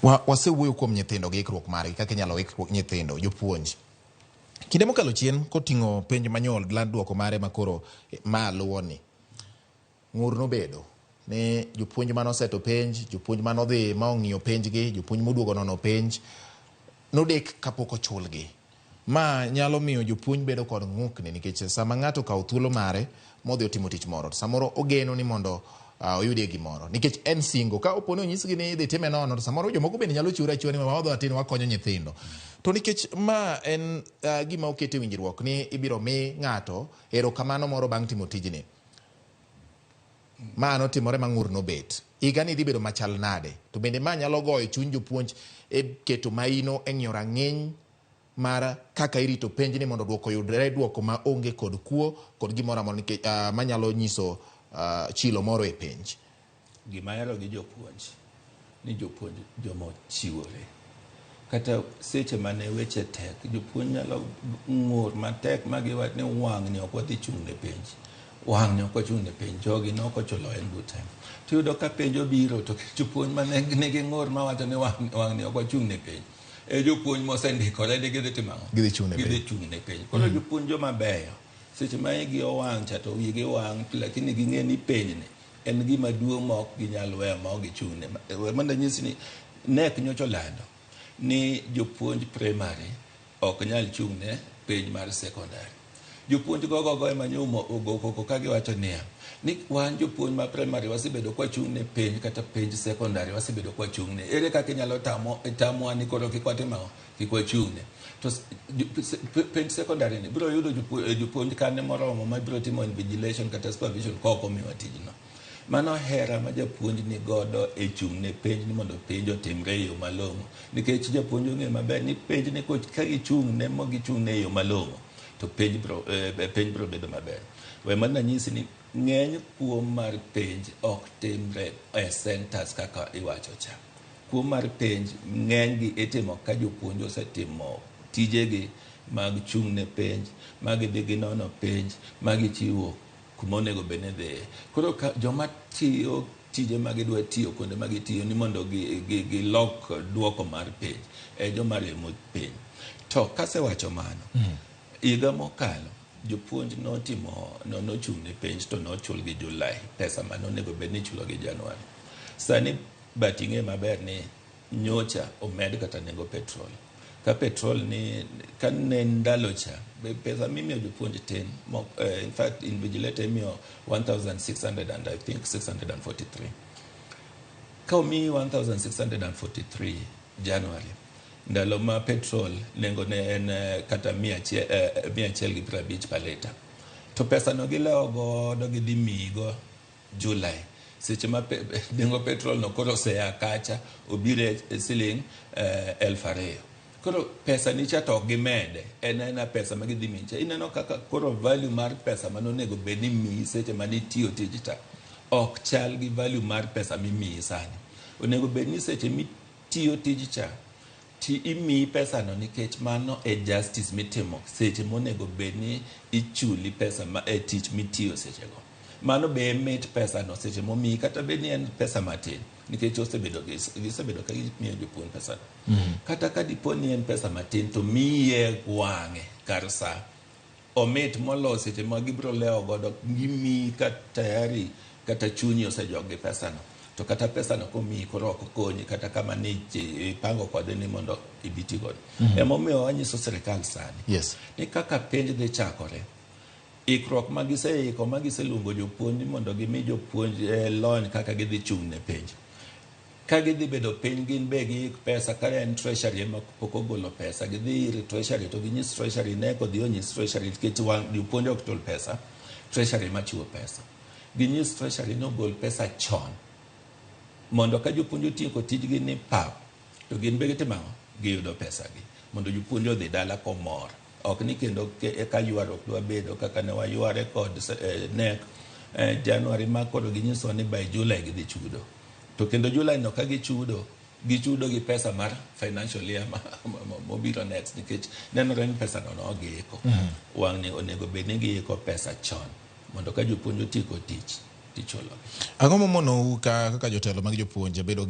Wasewuoyo kuom nyithindo gi ikruok margi, kaka inyalo ik nyithindo, jopuonj. Kinde mokalo chien koting'o penj manyol land duoko mare makoro ma luwoni. Ng'ur nobedo ni jopuonj manoseto penj, jopuonj manodhi ma ong'iyo penjgi, jopuonj moduogo nono penj, nodek kapok ochulgi. Ma nyalo miyo jopuonj bedo kod ng'ukni nikech sama ng'ato okawo thuolo mare modhi otimo tich moro, to samoro ogeno ni mondo oyudie gimoro. Nikech en singo, ka opo ni onyisgi ni idhi time nono, to samoro jomoko bende nyalo chiwore achiwa ni wadhi watin wakonyo nyithindo. To nikech ma en gima oket e winjruok ni ibiro mi ng'ato erokamano moro bang' timo tijni. Ma notimore ma ng'ur nobet. Higani dhi bedo machal nade? To bende ma nyalo goyo chuny jopuonj e keto maino e ng'iyo rang'iny mar kaka irito penj ni mondo duoko oyudre duoko ma onge kod kuo kod gimoro amora nikech manyalo nyiso chilo moro e penj. Gima ahero gi jopuonj ni jopuonj joma ochiwore. Kata seche mane weche tek, jopuonj nyalo ng'ur matek ma giwach ni wang'ni ok wadhi chung' ne penj. Wang'ni ok wachung' ne penj, jogi ne ok ochulo en good time. Tiyudo ka penj obiro to jopuonj mane nigi ng'ur mawacho ni wang'ni ok wachung' ne penj. E jopuonj mosendikore ni gidhi timo ang'o? Gidhi chung' ne penj. Gidhi chung' ne penj. Koro jopuonj joma beyo, seche ma igi owang' cha to wigi wang' lakini ging'e ni penjni en gima duong' ma ok ginyal weyo ma ok gichung' ne. We mondo anyisi ni KNEC nyocha olando ni jopuonj primary ok nyal chung' ne penj mar secondary. Jopuonj gogogo ema nyo ogo koko ka giwacho niya, ni wan jopuonj ma primary wasebedo kwachung' ne penj kata penj secondary wasebedo kwachung' ne. Ere kaka inyalo tamwa ni koro kik watim ang'o? Kik wachung' ne. To penj secondary ni biro yudo jopuonj kane moromo ma biro timo invigilation kata supervision ka ok omiwa tijno. Mano hera ma japuonj ni godo e chung' ne penj ni mondo penj otimre e yo malong'o. Nikech japuonj ong'eyo maber ni penj ni ka gichung' ne ma gichung' ne e yo malong'o to penj biro bedo maber. We mana anyisi ni ng'eny kuo mar penj ok timre e centers kaka iwacho cha. Kuo mar penj ng'eny gi itimo ka jopuonj osetimo tijegi mag chung' ne penj, ma gidhi ginono penj, ma gichiwo kuma onego bed ni dhiye. Koro ka joma tiyo tije ma gidwa tiyo kuonde ma gitiyo ni mondo gilok duoko mar penj e joma remo penj. To kasewacho mano, higa mokalo jopuonj notimo nochung' ne penj to nochul gi July pesa mane onego bed ni ichulo gi January. Sani but ing'e maber ni nyocha omed kata nengo petrol. Ka petrol ni ka ne ndalo cha pesa mimiyo jopuonj tin. In fact invigilator imiyo 1600 and I think 643. Ka omiyi 1643 January, ndalo ma petrol nengo ne en kata 150 per liter. To pesa no gilewo godo gidhi miyigo July. Seche ma nengo petrol no koro osea kacha obiro e siling 2000. Koro pesa ni cha to ok gimede, en aena pesa ma gidhi miyi cha. Ineno kaka koro value mar pesa mane onego bed ni miyi seche mane itiyo tij cha ok chal gi value mar pesa mimiyi sani. Onego bed ni seche mitiyo tij cha ti imiyi pesa no nikech mano e justice mitimo seche monego bed ni ichuli pesa ma e tich mitiyo seche go. Mano be e mit pesa no seche momiyi kata bed ni en pesa matin nikech osebedo gisebedo ka gimiyo jopuonj pesa no. Kata ka dipo ni en pesa matin to miye wang'e kar sa omit molo seche ma gibiro lewo godo gimiyi ka tayari kata chunyi osejok gi pesa no. To kata pesa no komiyi koro ok okonyi kata kama ni ipango kode ni mondo ibi ti godo. Emomiyo wanyiso sirikal sani ni kaka penj dhi chakore, ikruok ma giseiko ma giseluongo jopuonj mondo gimi jopuonj lony kaka gidhi chung' ne penj. Ka gidhi bedo piny gin be giik pesa ka en treasury ema pok ogolo pesa gidhi ir treasury to ginyis treasury ne kodhi onyis treasury nikech jopuonj ok chul pesa, treasury ema chiwo pesa. Ginyis treasury ni ogol pesa chon mondo ka jopuonj otieko tijgi ni pap to gin be gitimo ang'o? Giyudo pesa gi mondo jopuonj odhi dala komor. Ok ni kendo eka ywaruok dwa bedo kaka ne wayware kod KNEC January ma koro ginyisowa ni by July gidhi chudo. To kendo July no ka gichudo, gichudo gi pesa mar financial year mobiro next nikech nenore ni pesa no nogiiko. Wang'ni onego bed ni giiko pesa chon mondo ka jopuonj otieko tich tichulogi. Ang'o momonou kaka jotelo mag jopuonje bedo